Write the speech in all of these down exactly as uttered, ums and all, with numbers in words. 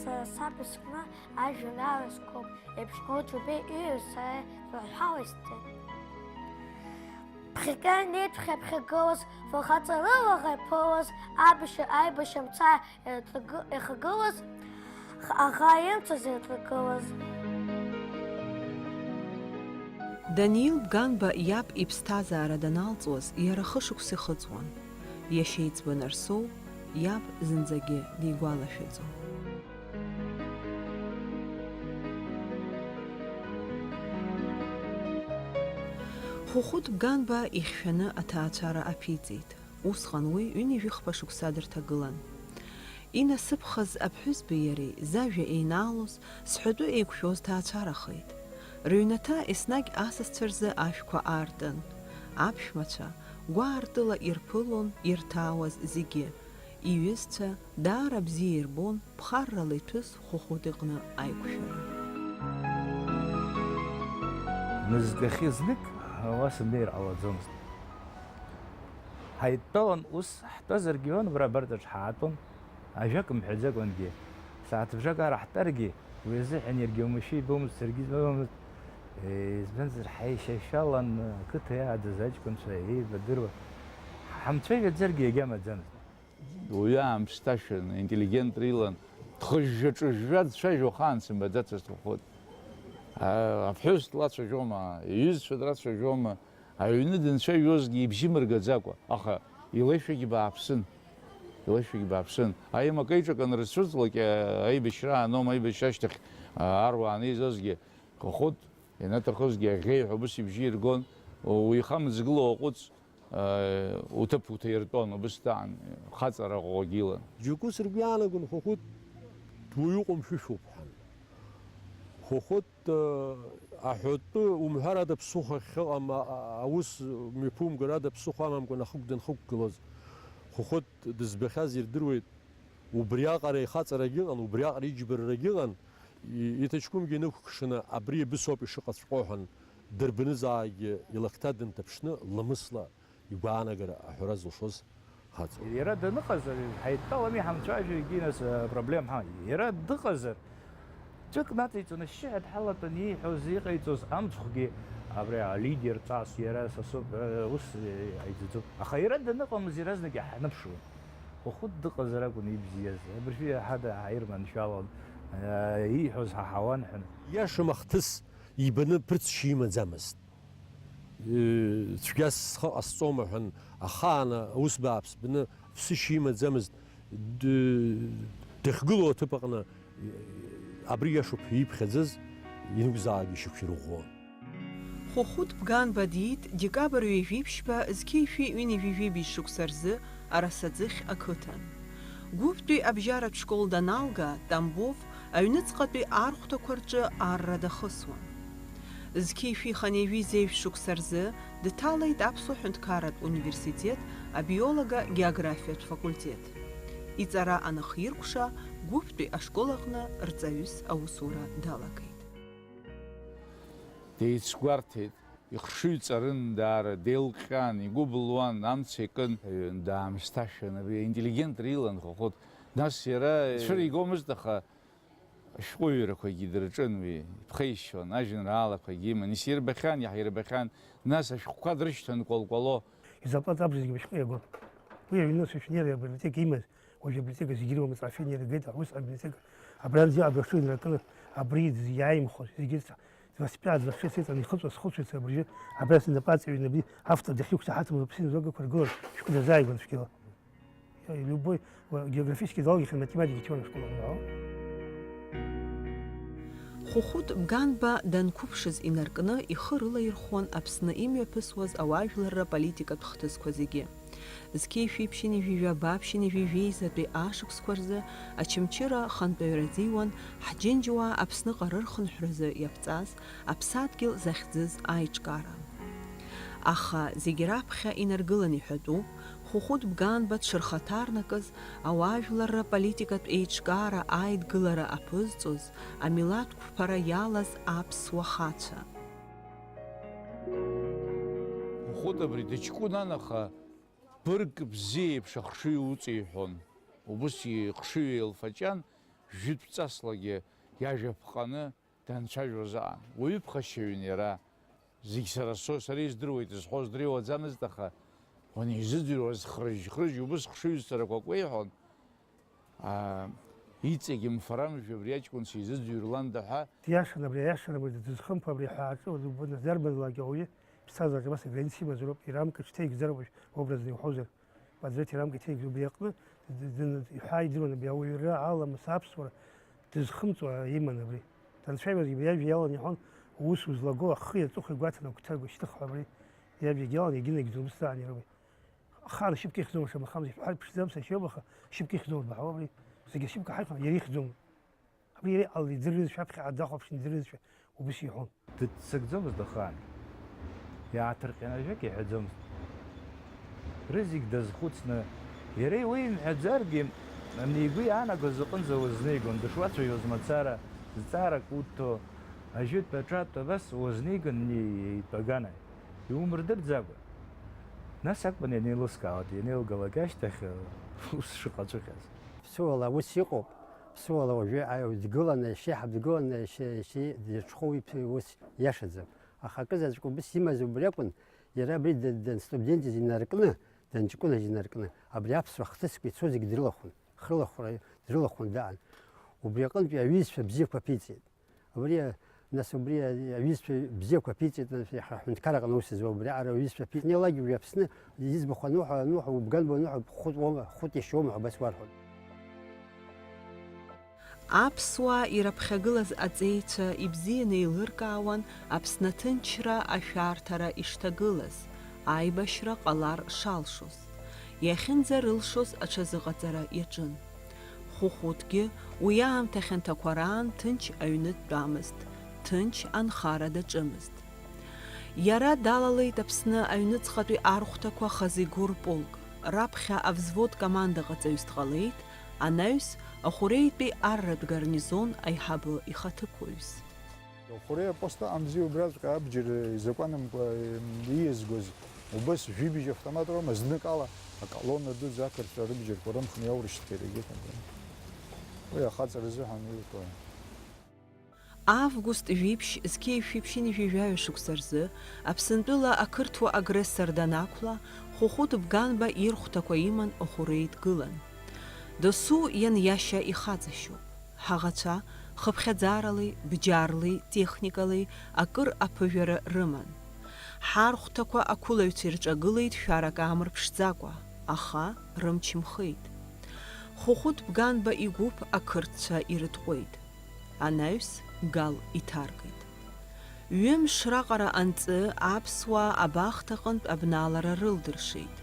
Са саб исҟны ажәеинраала зқәым еиԥш Гәылџьабеи иҩыз сара ирҳәаласҵеит. Ԥхьаҟа инеит ԥхьа-ԥхьагылаз, фырхаҵарыла иԥылаз, абашьа аибашьра мца ирҿагы-, ихагылаз, х-, аӷа имцаз ирҿагылаз. Даниил Бганба иаб иԥсҭазаара даналҵуаз, иара хышықәса ихыҵуан. Иашьа иӡбан Арсоу иаб зынӡагьы дигәалашәаӡом. Хәыхәыт Бганба ихьшәаны аҭаацәара аԥиҵеит. Усҟан уи ҩынҩажәи хԥа шықәса дырҭагылан. Инасыԥхаз аԥҳәызбеи иареи зажәа еинаалоз, зҳәатәы еиқәшәоз ҭаацәарахеит. Рыҩнаҭа еснагь асасцәа рзы ашәқәа аартын. Аԥшәмацәа гәаартыла ирԥылон ирҭаауаз зегьы. Иҩызцәа даара бзиа ирбон ԥхаррала иҭәыз Хәыхәыт иҟны аиқәшәара. Мызкахьы знык уа сымнеир ҟалаӡомызт. Ҳаидтәалан ус ҳтәазаргьы ион, убра абарҵаҿ ҳаатәон, ажәак мҳәаӡакәангьы, сааҭыбжак ара ҳтәаргьы, уи азыҳәан иаргьы оумашәа ибомызт, саргьы избомызт. Избанзар, ҳаишьашәалан, ақыҭа иааӡаз аҷкәынцәа еибадыруа, ҳамцәажәаӡаргьы иагьамаӡамызт. Уаҩы аамсҭашәан, интеллигент рилан, дхыжәжа-ҿыжәжа дцәажәо ахаан сымбаӡацызт Хәыхәыт. А, аԥҳәыс длацәажәома, иҩызцәа драцәажәома, аҩны дынцәажәозгьы ибжьы мыргаӡакәа, аха илеишәагьы бааԥсын, илеишәагьы бааԥсын. Аимак-еиҿак анрыцәыӡлак, а, аибашьра ааноума, аибашьра ашьҭахь, а, аруаа анеизозгьы, Хәыхәыт ианаҭахызгьы аӷьеҩҳәа убыс ибжьы иргон, уихамыӡгыла уаҟәыҵ, уҭыԥ уҭаиртәон, убыс даан, хаҵара ӷәӷәагьы илан. Џьоукы сыргәы иаанагон Хәыхәыт дуаҩы ҟәымшәышәуп ҳәан. Хәыхәыт, э, аҳәатәы умҳәар ада ԥсыхәа ахьыҟам, а-, а-, аус мҩаԥумгар ада ԥсыхәа амамкәан ахықә данхықәгылаз. Хәыхәыт дызбахьаз ирдыруеит, убриаҟара ихаҵарагьы ыҟан, убриаҟара иџьбаррагьы ыҟан, и-, иҭаҷкәымгьы инықәкшаны абри абысоуп ишыҟаҵәҟьоу ҳәан дырбанызаагьы илакҭа дынҭаԥшны ламысла игәаанагара аҳәара зылшоз хаҵоуп. Иара даныҟаз, ҳаидтәалами ҳамцәажәо, егьи нас, э, проблем ҳамам. Иара дыҟазар, ӡәык наҵеиҵон, ашьшьыҳәа дҳалатәан ииҳәоз, иҟаиҵоз амцхәгьы, абри алидер ҵас иара са соуп, э, ус, э, иҟаиҵаӡом. Аха иара даныҟамыз иаразнак иаҳныԥшуан. Хәыхәыт дыҟазар акәын ибзиаз. Абыржәы иаҳа даҳаирманшәалон, э, ииҳәоз ҳаҳауан ҳәа. Иашам ахҭыс ибаны ԥырц шимаӡамызт. Цәгьа схы ҟасҵома ҳәан, ахаан аус бааԥс бны ԥсышьа имаӡамызт, д-, дахьгылоу аҭыԥ аҟны абри иашоуп ҳәа иԥхьаӡаз ианакәзаалак ишьақәирӷәӷәон. Хәыхәыт Бганба диит декабр ҩажәи ԥшьба зқьи шәи ҩынҩажәи жәибжь шықәса рзы Арасаӡыхь ақыҭан. Гәыԥтәи абжьаратә школ даналга, Тамбов аҩныҵҟатәи архәҭақәа рҿы арра дахысуан. Зқьи шәи хынҩажәи зеижә шықәса рзы дҭалеит Аԥсуа ҳәынҭқарратә университет абиолого-географиатә факультет. Иҵара анахиркәша, Гәыԥтәи ашкол аҟны рҵаҩыс аусура далагеит. Деицгәарҭеит, ихшыҩ ҵарын даара, деилҟьан, игәы былуан, амца икын, даамысҭашәан, абри аинтеллигент рилан Хәыхәыт. Нас иара цәыра игомызт, аха ашәҟәыҩҩрақәагьы дырҿын уи, иԥхеишьон, ажәеинраалақәагьы иман, исирбахьан, иаҳирбахьан, нас ашәҟәқәа дрышьҭан кәалкәало. Изаплац абжазгьы бышьҟәы иагон. Уи аҩны сышәнеира абиблиотека имаз, уажә абиблиотека зегьы ирымамызт, афин иргеит, аус абиблиотека. Абранӡа абрахьы инаркны, абри иааимхоз, зегьы рыцҳа, два пять, два шесть иҵан ихыҵуа схылҵәеит сара абыржәы, абра сынапы аҵаҩны абри автор дахьықәшаҳаҭым лыԥсы инзогақәа ргылан, шәҟәы дазааигәан цәгьала. Любой, уа, географически далгахьан, математика чуан ашкол аҟны. Хәыхәыт Бганба данқәыԥшыз инаркны ихы рылаирхәуан Аԥсны имҩаԥысуаз ауаажәларра политикатә хҭысқәа зегьы. Зқьи шәи ԥшьынҩажәи жәаба, ԥшьынҩажәи жәеизатәи ашықәсқәа рзы Очамчыра хантәаҩра азиуан ҳџьынџьуаа Аԥсныҟа рырхынҳәразы иаԥҵаз аԥсадгьыл захьӡыз аиҿкаара. Аха зегь раԥхьа инаргылан иҳәатәуп, Хәыхәыт Бганба дшырхаҭарнакыз ауаажәларра политикатә еиҿкаара аидгылара аԥызҵоз, амилаҭ қәԥара иалаз аԥсуа хацәа. Хәыхәыт абри дыҷкәынан, аха бырг бзиа еиԥш ахшыҩ уҵеиҳәон. Убыс ихшыҩ еилфаҷан, жәытә ҵаслагьы иажәа ԥҟаны данцәажәоз аан. Уаҩы ԥхашьаҩын иара. Зегь сара со-, сара издыруеит зҳәоз дреиуаӡамызт, аха уанизыӡырҩуаз хрыжь-хрыжь убыс хшыҩзцарақәак уеиҳәон. Аа, иҵегь мфарамжәа абри аҷкәын сизыӡырҩланда ҳәа. Диашан абри, аиашан абри, дызхымԥо абри ҳәа аҿы, уаҩы убны, дарбанлакгьы ауаҩы иԥсҭазаараҿы абас аграница имазароуп, ирамка ҽҭеигӡароуп, образно иуҳәозар. Патриот ирамка иҭеигӡоуп, абри аҟны д-, д-, д-, иҳәа идыруан абри ауаҩра, аламыс, аԥсуара дызхымҵуа иман абри. Данцәажәозгьы абри иажәа иалан иҳәон, уус узлаго ахи аҵыхәеи гәаҭаны агәҭа гәышьҭых ҳәа абри иажәагьы иалан, егьынагьы дылмысдаан иара уи. Ахаан шьыпк ихьӡом, шамахамзар, ҳәа ԥшӡам сашьоуп, аха шьыпк ихьӡом рбаҳауа абри, зегьы ашьыпк ҳаихон, иара ихьӡом. Абри иара иҟала идырҩызшәа, аԥхьаҟа дахәаԥшны идырҩызшәа, убыс иҳәон. Дыццакӡомызт ахаан. Иааҭырҟьаны ажәак иҳәаӡомызт. Рызегь дазхәыцны, иара иуеимҳәаӡаргьы, ани игәы иаанагоз аҟынӡа уазнеигон, дышуацәажәоз мацара, зҵаарак удҭо, ажәытә аҿатә абас уазнеигон ани итәагана. Иумырдырӡакәа. Нас акәын ианеилыскаауа, ианеилгалак ашьҭахь, ус шыҟаҵәҟьаз. Ԥсуала ус иҟоуп. Ԥсуала уажәы, а, дгыланы, шьеиҳаб дгыланы, шье-, шье-, дырҽхәоу иԥ-, ус иашаӡам. Аха акызаҵәык убыс имаз убри акәын, иара абри дан-, дан-, студентыз инаркны, данҷкәыназ инаркны, абри аԥсуа хҭысқәа ицо зегь дрылахәын, хрылахәра дрылахәын даан. Убри аҟынтәи аҩызцәа бзиақәа ԥиҵеит. Абри, нас убри аҩызцәа бзиақәа ԥиҵеит, нас иаҳа ҳҳәынҭқар аҟны аус зуа убри аҟара аҩызцәа ԥиҵеит. Неилагьы убри Аԥсны иӡбахә ануҳәа, ануҳәа, убганба ануҳәа, хәыҭ уома, хәыҭ иашьоума ҳәа убас уарҳәон. Аԥсуаа ираԥхьагылаз аҵеицәа ибзианы еилыркаауан Аԥсны аҭынчра ашәарҭара ишҭагылаз, аибашьра ҟалар шалшоз. Иахьынӡарылшоз аҽазыҟаҵара иаҿын. Хәыхәыҭгьы уи аамҭа хьанҭақәа раан ҭынч аҩны дтәамызт, ҭынч анхара даҿымызт. Иара далалеит Аԥсны аҩныҵҟатәи архәҭақәа хазы игәы рполк, раԥхьа авзвод командаҟаҵаҩыс дҟалеит, анаҩс Ахәыреитәи арратә гарнизон аиҳабы ихаҭыԥуаҩс. Ахәыреи апост аҟамзи убраҵәҟьа абџьар изакәанымкәа ииазгоз, убас жәибжь автомат роума, зныкала аколонна дуӡӡа ақырҭцәа рыбџьарқәа рымхны иаурышьҭхьеит егьырҭ. Уи ахаҵара азыҳәан иуҭо. Август жәиԥшь зқьи жәшәи ԥшьынҩажәи жәаҩа шықәса рзы Аԥсынтәыла ақырҭуа агрессор данақәла, Хәыхәыт Бганба ирхәҭақәа иман Ахәыреи дгылан. Досу ианиашьа ихаҵашьоуп. Ҳаӷацәа хыԥхьаӡаралеи, бџьарлеи, техникалеи акыр аԥыжәара рыман. Ҳархәҭақәа ақәылаҩцәа ирҿагылеит шәарак аамырԥшӡакәа, аха рымч нхеит. Хәыхәыт Бганба игәыԥ ақырҭцәа ирытҟәеит. Анаҩс Гал иҭаркит. Ҩымш раҟара анҵы аԥсуаа абахҭаҟынтә абналара рылдыршеит,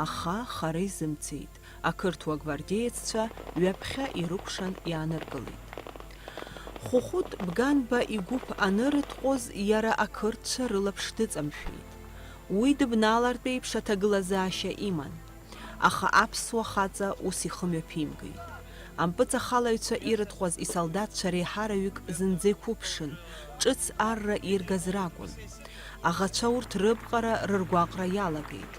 аха хара изымцеит, ақырҭуа гвардееццәа ҩаԥхьа ирыкәшан иааныркылеит. Хәыхәыт Бганба игәыԥ анырытҟәоз иара ақырҭцәа рылаԥш дыҵамшәеит. Уи дыбналартә еиԥш аҭагылазаашьа иман. Аха аԥсуа хаҵа ус ихы мҩаԥимгеит. Ампыҵахалаҩцәа ирытҟәаз исолдаҭцәа реиҳараҩык зынӡа иқәыԥшын, ҿыц арра иргаз ракәын. Аӷацәа урҭ рыԥҟара рыргәаҟра иалагеит.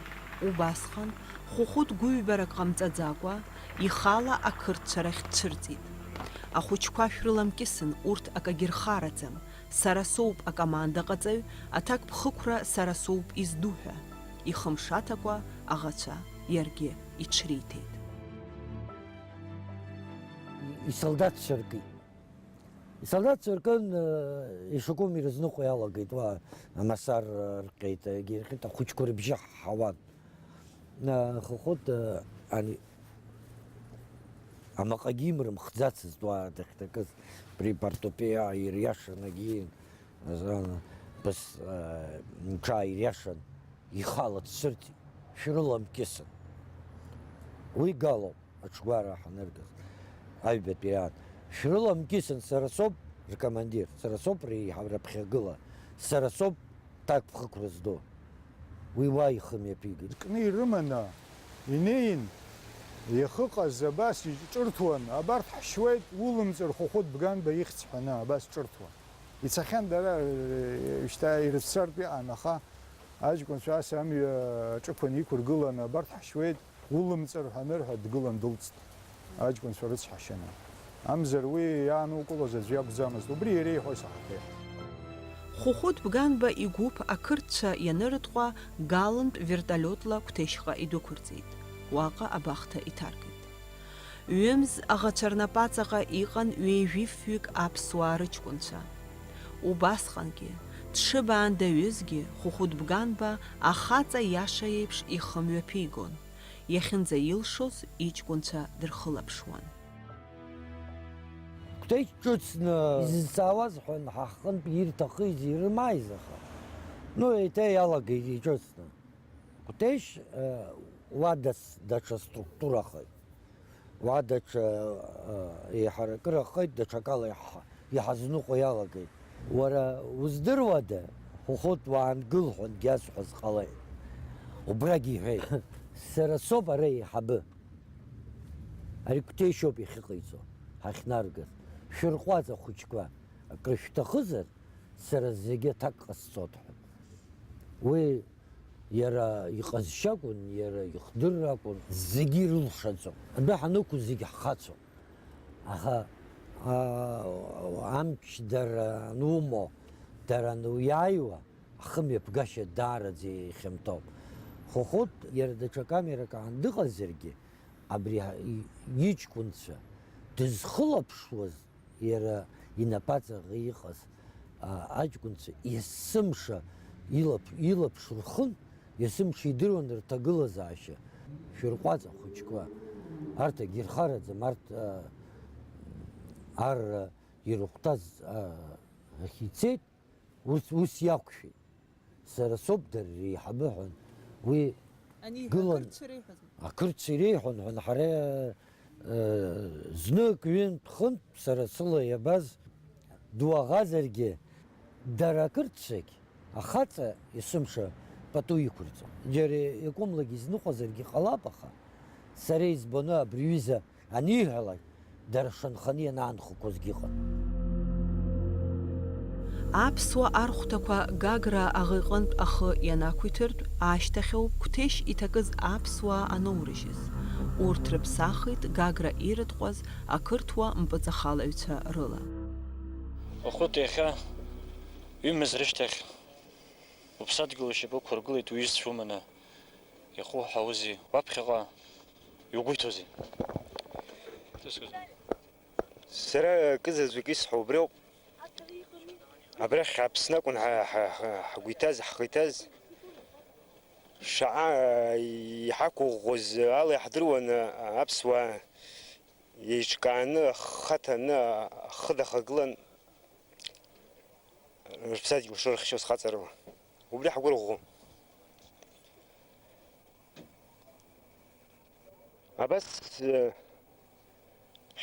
Убасҟан, Хәыхәыт гәыҩбарак ҟамҵаӡакәа, ихала ақырҭцәа рахь дцәырҵит. Ахәыҷқәа шәрыламкьысын, урҭ акагьы рхараӡам, сара соуп акомандаҟаҵаҩ, аҭакԥхықәра сара соуп изду ҳәа. Ихымшаҭакәа аӷацәа иаргьы иҽриҭеит. Исолдаҭцәа ркит. Исолдаҭцәа ркын, э, ишакәым ирызныҟәо иалагеит, уа амасар, э, рҟьеит, егьи рҟьеит, ахәыҷқәа рыбжьы ҳауан. Э, Хәыхәыт, э, ани, амаҟагьы имрымхӡацызт уа дахьҭакыз, абри Портупеа ириашан, егьи, э, быс, э, мҽаа ириашан, ихала дцәырҵит, шәрыламкьысын. Уи Галоуп. Аҽгәара ҳаныргаз, аҩбатәи аан, шәрыламкьысын, сара соуп ркомандир, сара соуп реиҳа-, раԥхьагыла, сара соуп ҭакԥхықәра зду. Уи уа ихы мҩаԥигеит. Кны ирыманы инеин, иахыҟаз абас иҿырҭуан, абарҭ ҳшьуеит, улымҵыр Хәыхәыт Бганба ихьӡ ҳәаны, абас ҿырҭуан. Ицахьан дара, э, шьҭа ирыцәцартә иҟан, аха аҷкәынцәа ас амҩа аҿықәан иқәыргыланы, абарҭ ҳшьуеит, улымҵыр ҳәа анырҳәа, дгылан дылҵт, аҷкәынцәа рыцҳашьаны. Амзар уи иаанукылоз аӡә иакәӡамызт, убри иреиҳәо исаҳахьеит. Хәыхәыт Бганба игәыԥ ақырҭцәа ианырытҟәа, галынтә вертолиотла Қәҭешьҟа идәықәырҵеит. Уаҟа абахҭа иҭаркит. Ҩымз аӷацәа рнапаҵаҟа иҟан ҩеижәи фҩык аԥсуаа рыҷкәынцәа. Убасҟангьы, дшыбаандаҩызгьы, Хәыхәыт Бганба ахаҵа иаша еиԥш ихы мҩаԥигон, иахьынӡаилшоз иҷкәынцәа дырхылаԥшуан. Қәҭешь ҿыцны изызҵаауаз ҳәан, ҳаҳҟынтә ирҭахыз ирымааиз, аха, ну, еиҭа иалагеит иҿыцны. Қәҭешь, э, уа дас-, даҽа структурахеит. Уа даҽа, э, еиҳаракырахеит, даҽакала иаҳ-, иҳазныҟәо иалагеит. Уара уздыруада, Хәыхәыт, уаангыл ҳәангьы иасҳәаз ҟалеит. Убрагь иҳәеит. Сара соуп ара еиҳабы. Ари Қәҭешьоуп иахьыҟаиҵо, ҳахьнаргаз. Шәырҟәаҵ, ахәыҷқәа, акрышәҭахызар, сара зегьы аҭак ҟасҵоит ҳәа. Уи иара иҟазшьа акәын, иара ихдырра акәын, зегьы ирылшаӡом. Адәы ҳанықәу зегьы ҳхацоуп. Аха, аа, амч дара анумоу, дара ануиааиуа, ахымҩаԥгашьа даараӡа ихьанҭоуп. Хәыхәыт иара даҽа камерак аан дыҟазаргьы, абри ҳа-, и-, иҷкәынцәа дызхылаԥшуаз, иара инапаҵаҟа иҟаз, а, аҷкәынцәа есымша илаԥ-, илаԥш рхын, есымша идыруан рҭагылазаашьа. Шәырҟәаҵ, ахәыҷқәа, арҭ агьырхараӡам, арҭ, а, арра ирыхәҭаз, а, ахь ицеит. Урҭ ус иақәшәеит. Сара соуп дара реиҳабы ҳәан. Уи Ани гылан. Ақырҭцәа реиҳәазма? Ақырҭцәа иреиҳәон ҳәан ҳара, э, знык-ҩынтә-хынтә сара сыла иабаз дуаӷазаргьы, дара ақырҭцәагь ахаҵа есымша пату иқәырҵон. Џьара икәымлагьы изныҟәазаргьы ҟалап, аха сара избоны абри ҩыза аниҳәалак, дара шанханы ианаанхақәозгьы ыҟан. Аԥсуа архәҭақәа Гагра аӷа иҟынтә ахы ианақәиҭыртә ашьҭахьоуп Қәҭешь иҭакыз аԥсуаа аноурыжьыз. Урҭ рыԥсахит Гагра ирытҟәаз ақырҭуа мпыҵахалаҩцәа рыла. Хәыхәыт, иахьа ҩымыз рышьҭахь уԥсадгьыл ушьапы ықәыргылеит уҩызцәа уманы. Иахуҳәаузеи, уаԥхьаҟа иугәиҭозеи? Сара акы заҵәык исҳәо убри ауп. Абрахь Аԥсны акәын ҳа-, ҳа-, ҳа-, ҳгәы иҭаз, ҳхы иҭаз. Шаҟа иҳақәыӷәӷәоз ала иаҳдыруан аԥсуаа еиҿкааны, ахы ҭаны, ахы дахагылан. Рыԥсадгьыл шырхьчоз хаҵарыла. Убри ҳгәырӷәӷәон. Абас, э,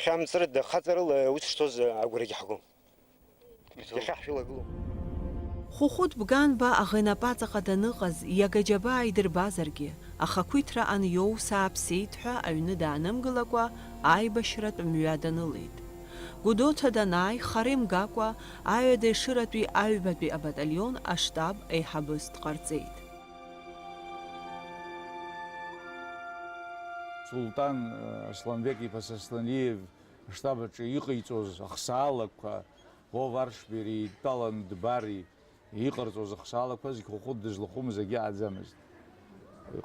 хьамҵрыда хаҵарыла аус шҭоз агәрагьы ҳгон. Иахьа ҳшәылагылоуп. Хәыхәыт Бганба аӷа инапаҵаҟа даныҟаз, иага џьабаа идырбазаргьы, ахақәиҭра аниоу сааԥсеит ҳәа аҩны даанымгылакәа, аибашьратә мҩа данылеит. Гәдоуҭа данааи, хара имгакәа, аҩада Ешыратәи аҩбатәи абаталион аштаб еиҳабыс дҟарҵеит. Султан, э, Асланбек-иԥа Сосланиев аштаб аҿы иҟаиҵоз ахсаалақәа Вов Аршбери, Тәалан Дбари, иҟарҵоз ахсаалақәа зегь Хәыхәыт дызлахәымыз акгьы ааӡамызт.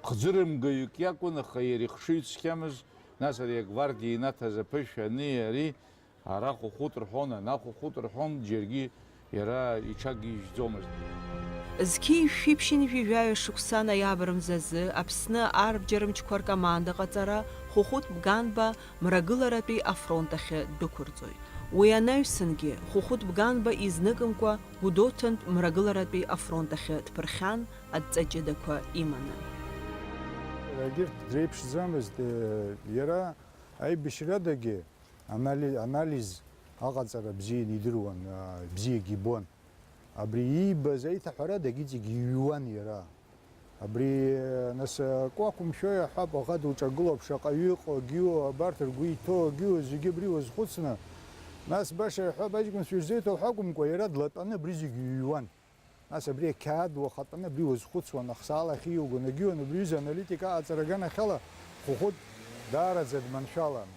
Хӡырымгаҩык иакәын, аха иара ихшыҩ цқьамыз, нас ари агвардиа инаҭаз аԥышәа ани ари, ара Хәыхәыт рҳәон, ана Хәыхәыт рҳәон, џьаргьы иара иҽагьежьӡомызт. Зқьи жәшәи ԥшьынҩажәи жәаҩа шықәса ноиабр мзазы Аԥсны арбџьармчқәа ркомандаҟаҵара Хәыхәыт Бганба Мрагыларатәи афронт ахьы дәықәырҵоит. Уи анаҩсангьы Хәыхәыт Бганба изныкымкәа Гәдоуҭантә Мрагыларатәи афронт ахьы дԥырхьан адҵа ҷыдақәа иманы. Егьырҭ дреиԥшӡамызт, иара аибашьрадагьы анали-, анализ аҟаҵара бзианы идыруан, бзиагьы ибон. Абри иибаз аиҭаҳәарадагь иҵегь иҩуан иара. Абри, нас, акы уақәымшәо иаҳҳәап, аӷа дуҿагылоуп, шаҟаҩы ыҟоу агьиу, абарҭ ргәы иҭоу агьиу, зегьы абри уазхәыцны, нас, баша иаҳҳәап, аҷкәынцәа ирзеиҭоу ҳәа акәымкәа, иара длатәаны абри зегь иҩуан. Нас абри ақьаад уахатәаны абри уазхәыцуан, ахсаала ахьиугон, агьиуан, абри аҩыза аналитика аҟаҵара аганахьала Хәыхәыт даараӡа дманшәалан.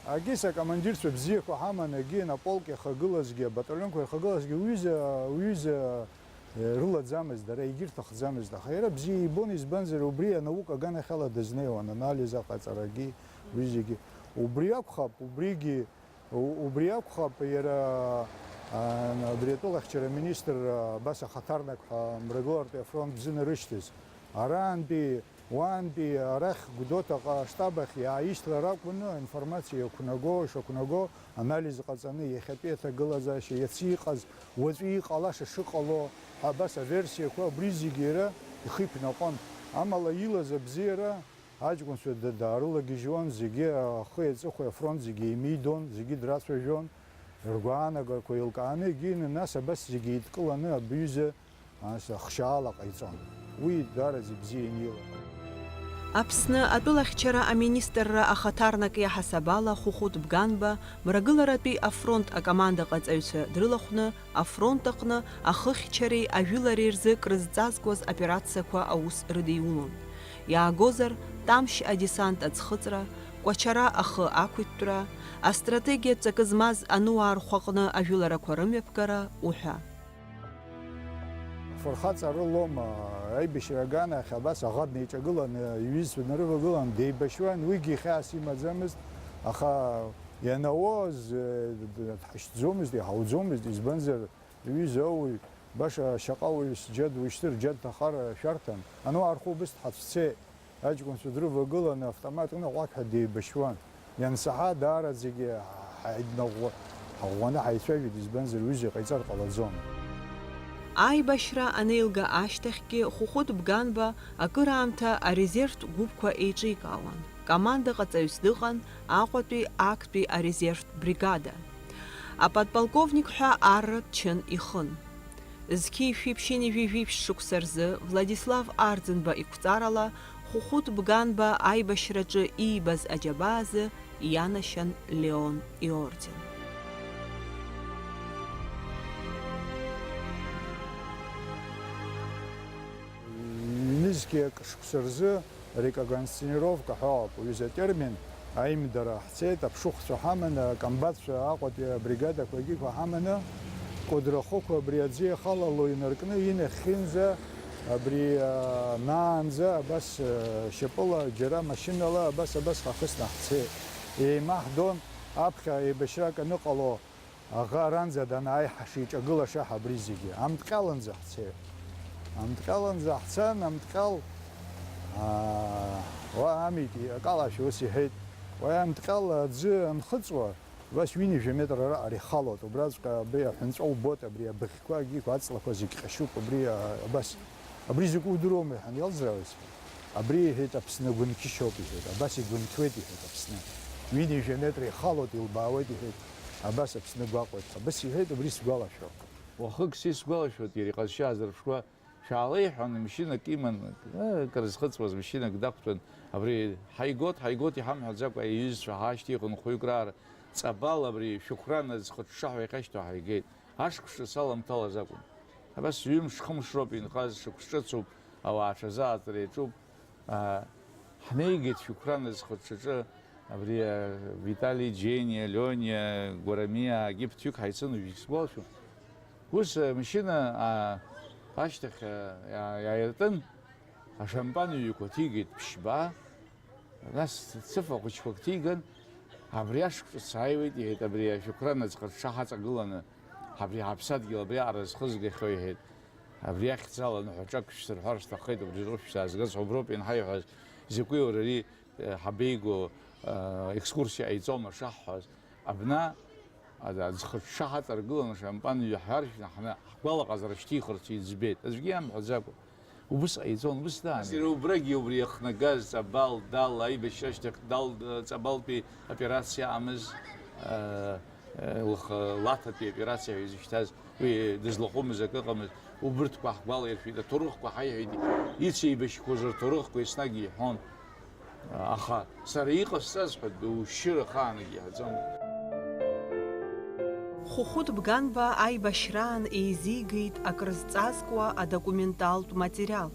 Агьыс акомандирцәа бзиақәа ҳаман, агьи аполк иахагылазгьы, абаталионқәа ирхагылазгьы уҩыза, уҩыза, э, рылаӡамызт, дара егьырҭахӡамызт, аха иара бзиа ибон, избанзар, убри анаука аганахьала дызнеиуан, анализ аҟаҵарагьы, уи зегьы. Убри акәхап, убригьы, у-, убри акәхап, иара, а, абри атәылахьчара аминистр, а, абас ахаҭарнак ҳәа Мрагылартәи афронт бзынарышьҭыз. Арантәи Уантәи арахь Гәдоуҭаҟа аштаб ахь иааишьҭлар акәын, аинформациа иақәнаго, ишақәнаго, анализ ҟаҵаны, иахьатәи аҭагылазаашьа, иацы иҟаз, уаҵәы иҟалаша шыҟало ҳәа абас аверсиақәа абри зегьы иара ихы иқәнаҟон. Амала илаз абзиара аҷкәынцәа да-, даарылагьежьуан, зегьы ахи аҵыхәеи афронт зегьы еимидон, зегьы драцәажәон, ргәаанагарақәа еилкааны, егьины нас абас зегьы еидкыланы абҩыза Ас ахшьаала ҟаиҵон. Уи даараӡа ибзиан ила. Аԥсны атәылахьчара аминистрра ахаҭарнак иаҳасаб ала Хәыхәыт Бганба мрагыларатәи афронт акомандаҟаҵаҩцәа дрылахәны афронт аҟны ахыхьчареи ажәылареи рзы крызҵазкуаз операциақәа аус рыдиулон. Иаагозар, Тамшь адесант аӡхыҵра, Кәачара ахы ақәиҭтәра, астратегиатә ҵакы змаз ануаа рхәаҟны ажәыларақәа рымҩаԥгара уҳәа. Афырхаҵа рылома, аибашьра аганахь абас аӷа днеиҿагыланы, иҩызцәа днарывагылан, деибашьуан, уигьы хьаас имаӡамызт, аха ианауоз, э, д-, д-, дҳашьҭӡомызт, иҳауӡомызт, избанзар, иҩыза ауаҩ, баша шьаҟа уаҩыс џьад уишьҭыр, џьад ҭахар шәарҭан, ануаа рхәы убыс дҳацәцеит. Аҷкәынцәа дрывагыланы автомат ынаҟәақҳәа деибашьуан. Иансаҳа, даараӡагьы ҳаиднаӷәӷәа-, ҳаӷәӷәаны ҳаицәажәеит, избанзар, ҩыза иҟаиҵар ҟалаӡом. Аибашьра анеилга ашьҭахьгьы Хәыхәыт Бганба акыраамҭа арезервтә гәыԥқәа еиҿикаауан. Командаҟаҵаҩс дыҟан Аҟәатәи актәи арезервтә бригада. Аподполковник ҳәа арратә чын ихын. Зқьи шәиԥшьынҩажәи жәиԥшь шықәса рзы Владислав Арӡынба иқәҵарала Хәыхәыт Бганба аибашьраҿы иибаз аџьабаа азы ианашьан Леон иорден. Ҩнызқьи акы шықәса рзы Рекогансцинировка ҳәа ауп уҩыза атермин, аимдара ҳцеит, аԥшыхәцәа ҳаманы, акомбатцәа, Аҟәатәи абригадақәа егьиқәа ҳаманы, Кәыдры ахықә абри аӡы иахалало инаркны инахьхьынӡа, абри, а, наанӡа, абас, а, шьапыла, џьара машьынала, абас, абас ҳахысны ҳцеит. Еимаҳдон, аԥхьа еибашьрак аныҟало, Аӷа аранӡа данааи ҳшиҿагылаша ҳабри зегьы. Амҭҟьаланӡа ҳцеит. Амҭҟьаланӡа ҳцан, амҭҟьал, аа, уа амитәи акалашәа ус иҳәеит, уа амҭҟьал аӡы анхыҵуа, убас ҩынҩажәа метр араҟа ихалоит. Убраҵәҟьа абри аҳәынҵәа убоит, абри абыӷьқәа, агьиқәа, аҵлақәа зегь ҟьашьуп, абри, а, абас. Абри закәу удыруама, иҳәан иалзрауаз. Абри, иҳәеит, Аԥсны агәынқьышьоуп, иҳәеит, абас игәынқьуеит, иҳәеит, Аԥсны. Ҩынҩажәа метра ихалоит, илбаауеит, иҳәеит, абас Аԥсны гәаҟуеит, абас иҳәеит, убри сгәалашәо. Уахык сисгәалашәоит, иара иҟазшьа аазырԥшуа, шәаалеи ҳәа машьынак иман, э, крызхыҵуаз машьынак дақәтәан, абри ҳаигот, ҳаигот иҳамҳәаӡакәа иҩызцәа ҳаашьҭихын хәҩык раара, ҵабал абри шәықәра наӡхыҽҽаҳәа иахьашьҭоу ҳаигеит. Ашықәс ҿыц аламҭалаз акәын. Абас ҩымш-хымш роуп инхаз, шықәс ҿыцуп, ауаа аҽазааӡара иаҿуп. Аа, ҳнеигеит шәықәра назхәаҽаҿы, абри, а, Витали, Џьениа, Лиониа, Гәарамиаагьы ԥҭҩык ҳаицын, уажәгьы сгәалашәом. Ус, а, машьына, а, ашьҭахь, а, иа-, иааиртын, ашампан ҩқәа ҭигеит ԥшьба. Нас цыфа хәыҷқәак ҭиган, абри ашықәс ааиуеит, иҳәеит, абри ашәықәра наӡхыҽҽа ҳаҵагыланы, абри ҳаԥсадгьыл абриаҟара зхызгахьоу, иҳәеит. Абри ахьӡала ныҳәаҿак шәсырҳәар сҭаххеит, убри рҟны шәсаазгаз ҳәа уброуп ианҳаиҳәаз, изакәи уара ари, э, ҳабеигоу, э, екскурсиа ҟаиҵома шаҳҳәаз, абна Аӡ-, аӡхыҽҽа ҳаҵаргыланы, шампан ҩы ҳаршәны ҳна-, ҳгәалаҟазара шьҭихырц иӡбеит, аӡәгьы иамҳәаӡакәа. Убыс ҟаиҵон, убыс даан. Иара убрагьы убри иахнагаз Ҵабал, Дал, аибашьра ашьҭахь Дал, Ҵабалтәи операциа аҟамыз, э, э, лх-, Лаҭатәи операциа ҳәа изышьҭаз, уи дызлахәымыз акы ыҟамызт. Убырҭқәа ҳгәалаиршәеит, аҭоурыхқәа ҳаиҳәеит, ицеибашьқәоз рҭоурыхқәа еснагь иҳәон. Аха сара иҟасҵаз ҳәа душьыр ахаангьы иаҳаӡом. Хәыхәыт Бганба аибашьраан еизигеит акрызҵазкуа адокументалтә материал.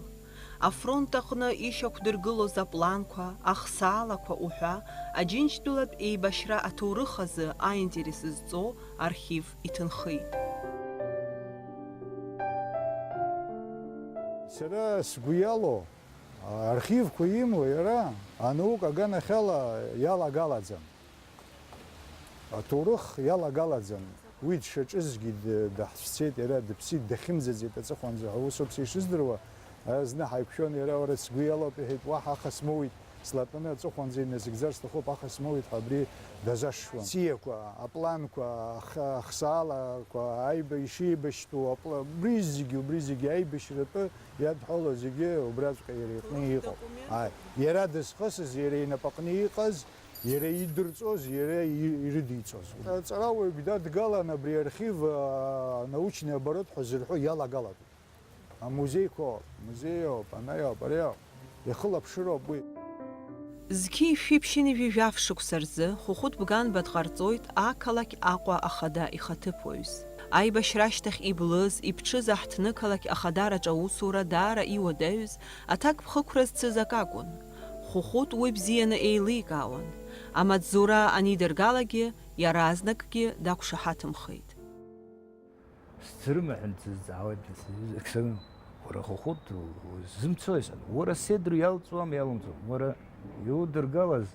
Афронт аҟны ишьақәдыргылоз апланқәа, ахсаалақәа уҳәа, Аџьынџьтәылатә еибашьра аҭоурых азы аинтерес зҵоу архив иҭынхеит. Сара сгәы иалоу, архивқәа имоу иара анаука аганахьала иалагалаӡам. Аҭоурых иалагалаӡам. Уи дшаҿызгьы д-, даҳцәцеит, иара дыԥсит, дахьымӡаӡеит аҵыхәанӡа ҳәа усоуп са ишыздыруа. Ара зны ҳаиқәшәон, иара уара сгәы иалоуп иҳәеит, уаҳа аха смоуит, слатәаны аҵыхәанӡа иназыгӡар сҭахуп, аха смоуит ҳәа абри дазашшуан. Циақәа, апланқәа, аха-, ахсаалақәа, аиба-, ишеибашьтәу апла-, убри зегьы, убри зегьы аибашьратәы иадҳәало зегьы убраҵәҟьа иара иҟны иҟоуп. Ааи, иара дызхысыз, иара инапаҟны иҟаз, иара идырҵоз, иара и-, ирыдиҵоз. Аҵарауаҩ дадгалан абри архив, а, научный оборот ҳәа зырҳәо иалагалатәуп. Амузеиқәа, музеиоуп, анаиоуп, ариоуп. Ихылаԥшыроуп уи. Зқьи шәиԥшьыни жәаф шықәса рзы Хәыхәыт Бганба дҟарҵоит ақалақь Аҟәа ахада ихаҭыԥуаҩс. Аибашьра ашьҭахь иблыз, иԥҽыз аҳҭнықалақь ахадараҿы аусура даара иуадаҩыз, аҭакԥхықәра зцыз акакәын. Хәыхәыт уи бзианы еиликаауан. Амаҵзура анидыргалакгьы, иаразнакгьы дақәшаҳаҭымхеит. Сцырымаҳәан дсызҵаауеит, сыҩызак сымам. Уара Хәыхәыт, узымцои сан? Уара седр иалҵуам, иалымҵуам. Уара иудыргалаз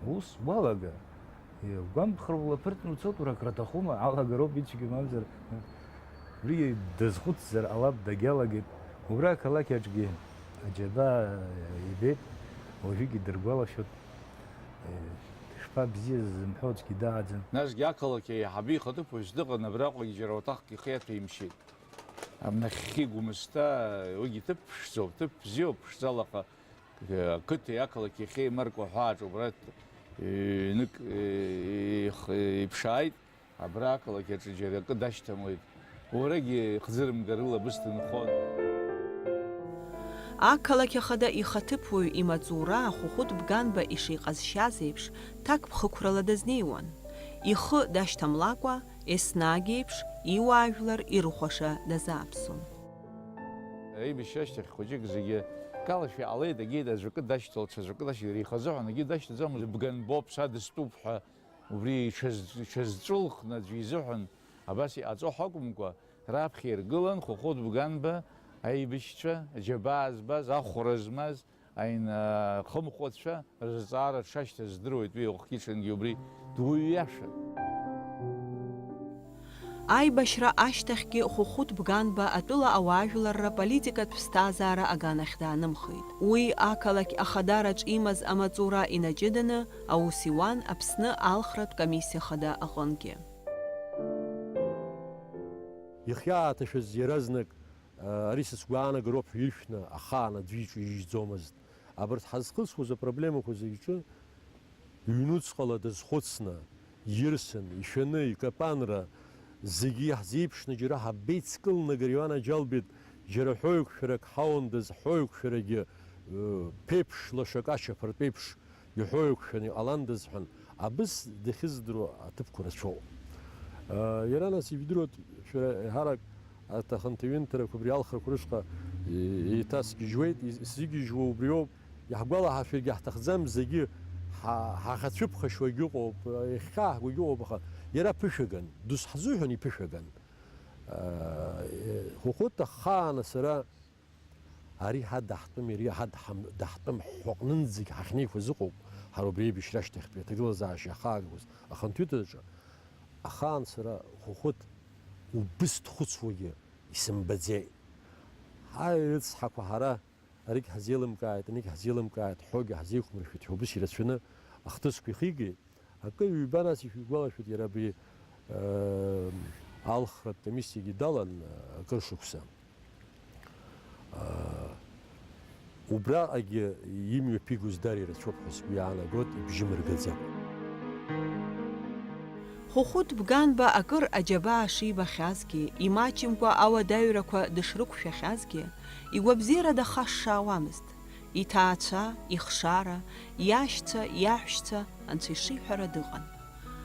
ус уалага. Гәамԥхара улаԥырҵны уцоит, уара акраҭахума, алагароуп ицәгьа мамзар. Убригьы дазхәыцзар ҟалап, дагьалагеит. Убра ақалақь аҿгьы аџьабаа ибеит, уажәыгьы дыргәалашәоит. Дышԥабзиаз зымҳәо аӡәгьы дааӡам. Насгьы ақалақь аиҳабы ихаҭыԥуаҩыс дыҟан, абраҟагьы џьара уаҭахк ихы иаҭәеимшьеит. Нахьхьи Гәымсҭа, уигьы ҭыԥ ԥшӡоуп, ҭыԥ бзиоуп, ԥшӡала, аха ақыҭеи ақалақь иахьеимаркуа ҳәааҿ убра ҩнык иԥшааит. Абра ақалақь аҿы џьара акы дашьҭамлеит. Уарагьы ихӡырымгар ылабыс дынхон. Ақалақь ахада ихаҭыԥуаҩ имаҵура Хәыхәыт Бганба ишиҟазшьаз еиԥш, ҭакԥхықәрала дазнеиуан. Ихы дашьҭамлакәа, еснагь еиԥш, иуаажәлар ирыхәаша дазааԥсон. Аибашьра ашьҭахь хәыҷык зегьы акалашәа иҟалеит, агеит, аӡәы акы дашьҭалт, ҽаӡәы акы дашьҭалт, иара ихазыҳәан акгьы дашьҭаӡомызт, Бганбоуп, са дыстәуп ҳәа. Убри иҽаз-, иҽазҵәылхны аӡәы изыҳәан абас иҟаҵо ҳакәымкәа, раԥхьа иргылан Хәыхәыт Бганба аибашьцәа, аџьабаа збаз, ахәра змаз, аинхымхәацәа рызҵаара дшашьҭаз здыруеит, уи уахгьы-ҽынгьы убри дуаҩ иашан. Аибашьра ашьҭахьгьы Хәыхәыт Бганба атәыла ауаажәларра политикатә ԥсҭазаара аганахь даанымхеит. Уи ақалақь ахадараҿ имаз амаҵура инаҷыданы аус иуан Аԥсны алхратә комиссиа хада аҟынгьы. Ихиааҭашәаз иаразнак, ари са сгәаанагароуп ҳәа иршәны ахаан аӡәы иҿы ижьӡомызт. Абарҭ ҳазхысуаз апроблемақәа зегьы рҿы ҩнуҵҟала дазхәыцны, ирсын, ишәаны, икапанра, зегьы иаҳзеиԥшны џьара ҳабеицкылнагар ианаџьалбеит, џьара ҳәоуқәшәарак ҳаундаз, ҳәоуқәшәарагьы, ы, ԥеиԥш лашак ачаԥартә еиԥш иҳәоуқәшәаны иҟаландаз ҳәан, абыс дахьыздыруа аҭыԥқәа рацәоуп. Ы, иара нас ижәдыруеит, шәара еиҳарак арҭ ахынҭаҩынҭарақәа абри алхрақәа рышҟа, ы, еиҭасгьежьуеит, из-, сзыгьежьуа убриоуп, иаҳгәалаҳаршәаргьы ҳҭахӡам, зегьы ҳа-, ҳахьацәыԥхашьуагьы ыҟоуп, иахьхьааҳгогьы ыҟоуп, аха иара ԥышәаган, дызҳзыҳәан иԥышәаган. Хәыхәыт ахаан сара ари ҳа даҳтәым, иара ҳа даҳам-, даҳтәым ҳҳәаҟнынӡагь ҳахьнеиқәыз ыҟоуп, ҳара убри аибашьра ашьҭахьтәи аҭагылазаашьа иахаагақәаз ахантәаҩыдаҿы. Ахаан сара Хәыхәыт убыс дхәыцуагьы исымбаӡеит. Ҳаи, рыцҳақәа, ҳара аригь ҳзеилымкааит, анигь ҳзеилымкааит, ҳҳәогьы ҳзеиқәмыршәеит ҳәа убыс ирацәаны ахҭысқәа ихигеит. Акы ҩба нас ишәигәалашәоит, иара абри, э, алхратә комиссиагьы далан, э, акыр шықәса. Э, убраҟагьы имҩаԥигоз даара ирацәоуп ҳәа сгәы иаанагоит, ибжьы мыргаӡакәа. Хәыхәыт Бганба акыр аџьабаа шибахьазгьы, имаҷымкәа ауадаҩрақәа дышрықәшәахьазгьы, игәабзиара дахашшаауамызт. Иҭаацәа, ихшара, иашьцәа, иаҳәшьцәа Анцәа ишиҳәара дыҟан.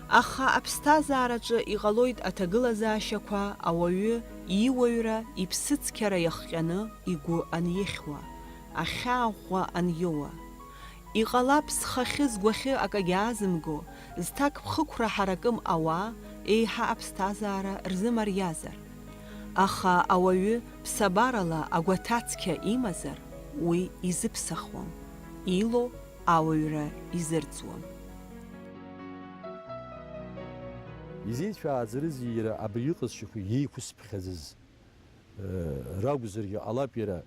Аха аԥсҭазаараҿы иҟалоит аҭагылазаашьақәа ауаҩы иуаҩра, иԥсыцқьара иахҟьаны игәы анихьуа. Ахьаа ӷәӷәа аниоуа. Иҟалап схахьы-сгәахьы акагьы аазымго, зҭакԥхықәра ҳаракым ауаа еиҳа аԥсҭазаара рзымариазар. Аха ауаҩы ԥсабарала агәаҭацқьа имазар, уи изыԥсахуам, илоу ауаҩра изырӡуам. Изеицәааӡарызеи иара абри иҟазшьақәа иеиқәсԥхьаӡаз? Э, ракәзаргьы ҟалап иара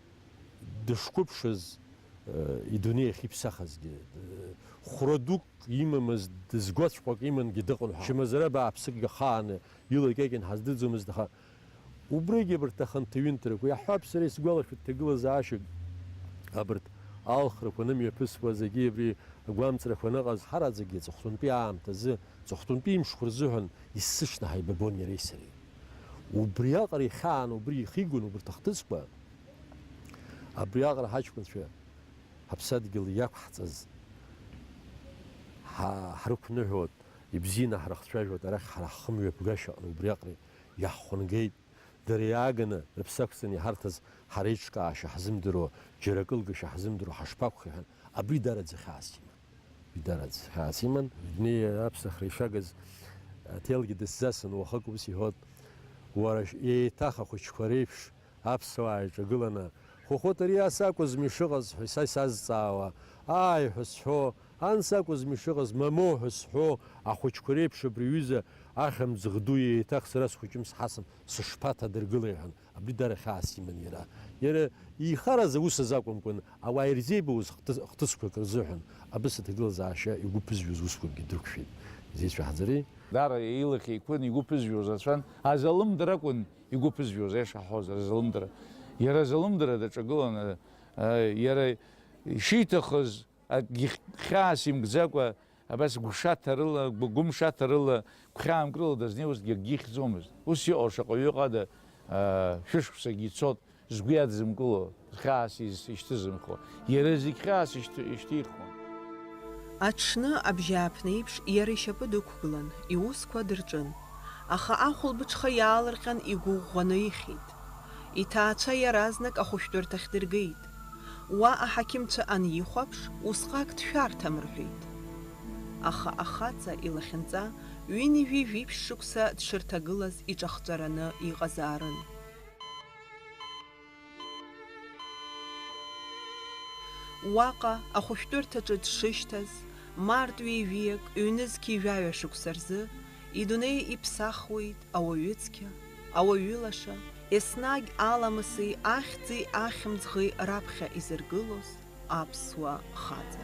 дышқәыԥшыз, э, идунеи ахьиԥсахызгьы. Э, хәра дук имамыз, дызгәаҵәҟьак имангьы дыҟан ҳәа. Чмазара бааԥсыкгьы ахааны илакьакьан ҳаздырӡомызт, аха убригьы абарҭ аханҭаҩынтрақәа, иаҳҳәап, сара исгәалашәоит ҭагылазаашьак, абарҭ алхрақәа анымҩаԥысуа, зегьы абри агәамҵрақәа аныҟаз, ҳараӡәгьы аҵыхәтәантәи аамҭазы, аҵыхәтәантәи имшқәа рзыҳәан иссышьны ҳаибабон иареи сареи. Убриаҟара ихьаан убри ихигон убарҭ ахҭысқәа, абриаҟара ҳаҷкәынцәа ҳаԥсадгьыл иақәҳҵаз, ҳа-, ҳрықәныҳәоит, ибзианы ҳрыхцәажәоит, арахь ҳара ҳхымҩаԥгашьа аҟны убриаҟара иаҳхәынгеит, дара иааганы рыԥсы ақәҵаны иҳарҭаз ҳара еиҿкаашьа ҳзымдыруа, џьара акылгашьа ҳзымдыруа ҳашԥақәхеи ҳәа, абри дараӡа хьаас иман. Дараӡ хьаас иман. Дунеи аԥсахра ишагыз аҭелгьы дысзасын, уахык ус иҳәот, уара еиҭах ахәыҷқәа реиԥш аԥсуаа иҿагыланы, Хәыхәыт, ари ас акәызма ишыҟаз ҳәа са исазҵаауа, ааи ҳәа сҳәо, анс акәызма ишыҟаз, мамоу ҳәа сҳәо, ахәыҷқәа реиԥш абри аҩыза ахьымӡӷ ду еиҭах сара схәыҷым сҳасым, сышԥаҭадыргылеи ҳәа. Абри дара хьаас иман иара. Иара ихараз аус азы акәымкәан, ауаа ирзеибауаз хҭыс-, хҭысқәак рзыҳәан, абас аҭагылазаашьа игәы ԥызжәоз усқәакгьы дрықәшәеит, изеицәаҳаӡари? Дара илахь еиқәын, игәы ԥызжәоз рацәан, азалымдара акәын игәы ԥызжәоз, аиаша ҳҳәозар, азалымдара. Иара азалымдара даҿагылан, а, а, иара ишиҭахыз, акгьы хьаас имкӡакәа, абас гәшаҭарыла, гәы-, гәымшаҭарыла, гәхьаамкрыла дазнеиуазҭгьы акгьы ихьӡомызт. Ус иҟоу шаҟаҩы ыҟада, аа, шәышықәсагьы ицот, згәы иадзымкыло, хьаас из-, ишьҭызымхуа. Иара зегь хьаас ишьҭ-, ишьҭихуан. Аҽны абжьааԥнеиԥш иара ишьапы дықәгылан, иусқәа дырҿын. Аха ахәылбыҽха иаалырҟьан игәы ӷәӷәаны ихьит. Иҭаацәа иаразнак ахәышәтәырҭахь дыргеит. Уа аҳақьымцәа анихәаԥш, усҟак дшәарҭам рҳәеит. Аха ахаҵа илахьынҵа ҩынҩажәи жәиԥшь шықәса дшырҭагылаз иҿахҵәараны иҟазаарын. Уаҟа ахәышәтәырҭаҿы дшышьҭаз, март ҩеижәиак, ҩнызқьи жәаҩа шықәса рзы, идунеи иԥсахуеит ауаҩыцқьа, ауаҩы лаша, еснагь аламыси ахьӡи ахьымӡӷи раԥхьа изыргылоз аԥсуа хаҵа.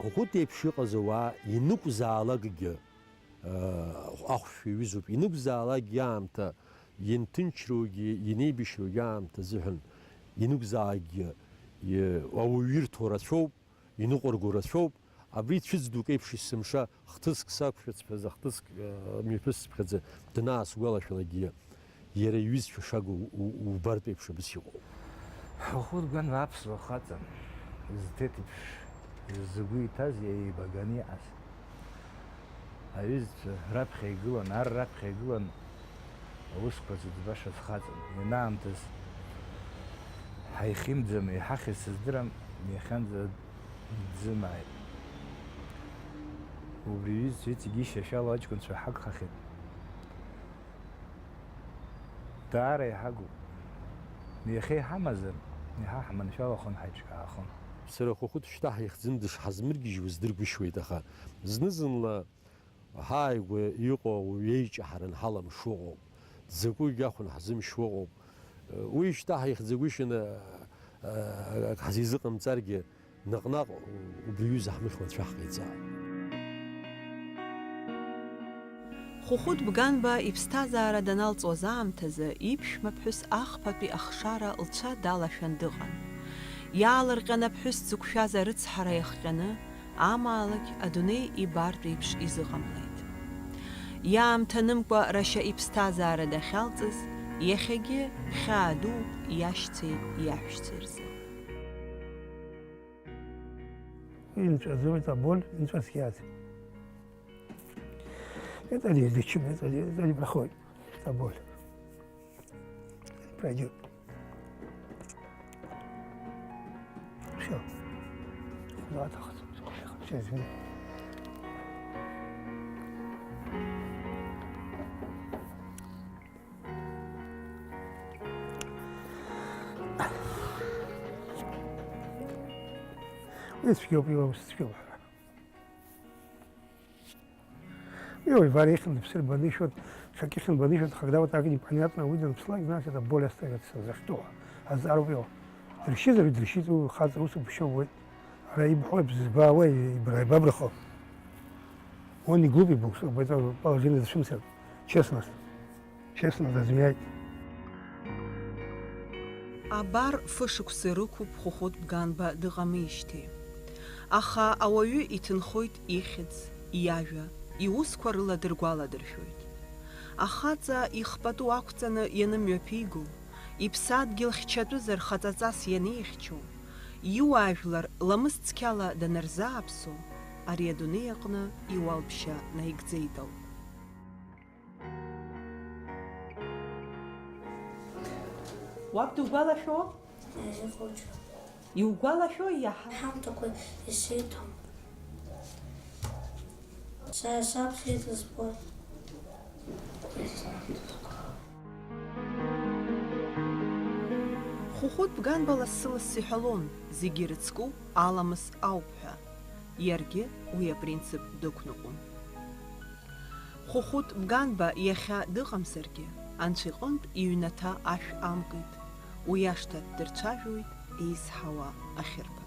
Хәыхәыт еиԥш иҟаз ауаа инықәзаалакгьы, ахәшә иаҩызоуп, инықәзаалакгьы аамҭа, ианҭынчроугьы, ианеибашьроугьы аамҭа азыҳәан, инықәзаалакгьы, ауаҩы ирҭо рацәоуп, иныҟәырго рацәоуп. Абри цәыӡ дук еиԥш есымша хҭыск сақәшәацыԥхьаӡа, хҭыск, э, мҩаԥысцыԥхьаӡа данаасгәалашәалакгьы, иара иҩызцәа шагу у-, убартә еиԥш абас иҟоуп. Хәыхәыт Гәанба аԥсуа хаҵан, зҭеҭ еиԥш згәы иҭаз, еибаганы иҟаз. Аҩызцәа раԥхьа игылан, ар раԥхьа игылан, аусқәа зыӡбашаз хаҵан. Ианаамҭаз ҳаихимӡама, иҳахьыз сыздырам, иахьанӡа дзымааит. Убри аҩызцәа иҵегьы ишьашәало аҷкәынцәа ҳагхахьеит. Даара иҳагуп. Иахьа иҳамазар, иаҳа ҳманшәалахон, ҳаиҿкаахон. Сара Хәыхәыт шьҭа ҳаихӡын дышҳазмыргьежьуа здыргәышьуеит, аха зны-зынла ҳааигәа иҟоу ауаҩы иеиҷаҳара анҳалам шыҟоу, дзакәыгь ахәын ҳзымшьуа ыҟоуп. Уи шьҭа ҳаихӡагәышьаны, ак ҳзизыҟамҵаргьы, наҟ-наҟ убри аҩыза ҳмыхьуа анцәа ҳҟаиҵааит. Хәыхәыт Бганба иԥсҭазаара даналҵуаз аамҭазы иԥшәмаԥҳәыс ахԥатәи ахшара лцәа далашәан дыҟан. Иаалырҟьан аԥҳәыс дзықәшәаз арыцҳара иахҟьаны, амаалықь адунеи ибартә еиԥш изыҟамлеит. Иаамҭанымкәа рашьа иԥсҭазаара дахьалҵыз, иахьагьы хьаа дууп иашьцәеи иаҳәшьцәеи рзы. Инҵәаӡом, это боль, инҵәа схиаз. Это не излечимо, это не, это не проходит, это боль. Пройдет. Все. Куда-то. Все, извини. Уи цәгьоуп, иуамсҭа цәгьоуп. Иуаҩ вара ихьынтә ԥсыр банишәоит, ҽак ихьын банишәоит, когда вот так непонятно уи данԥслак, значит, это боль остается. За что? Азароуп иоу. Дыршьызар дыршьит, уи хаҵа ус убшьоуеит. Ара ибҳәо бзызбаауеи, ибра-, ибабрахо? Он не глупый был, чтобы это положение дышимсар. Честно. Честно, дазмиааит. Абар, фышықәса ирықәуп Хәыхәыт Бганба дыҟамижьҭеи. Аха ауаҩы иҭынхоит ихьӡ, иажәа, иусқәа рыла дыргәаладыршәоит. Ахаҵа ихпату ақәҵаны ианымҩаԥиго, иԥсадгьыл хьчатәызар хаҵаҵас ианеихьчо, иуаажәлар ламыс цқьала данырзааԥсо, ари адунеи аҟны иуалԥшьа наигӡеит ауп. Уаб дугәалашәо? Ихәыҷы. Иугәалашәои иаҳа? Ҳамҭақәа исиҭом. Сара саԥхьеит збоит. Хәыхәыт Бганба лассы-лассы иҳәалон, зегьы ирыцку аламыс ауп ҳәа. Иаргьы уи апринцип дықәныҟәон. Хәыхәыт Бганба иахьа дыҟамзаргьы, Анцәа иҟынтә иҩнаҭа ашә амкит, уи ашҭа дырцәажәоит еизҳауа ахьырԥа.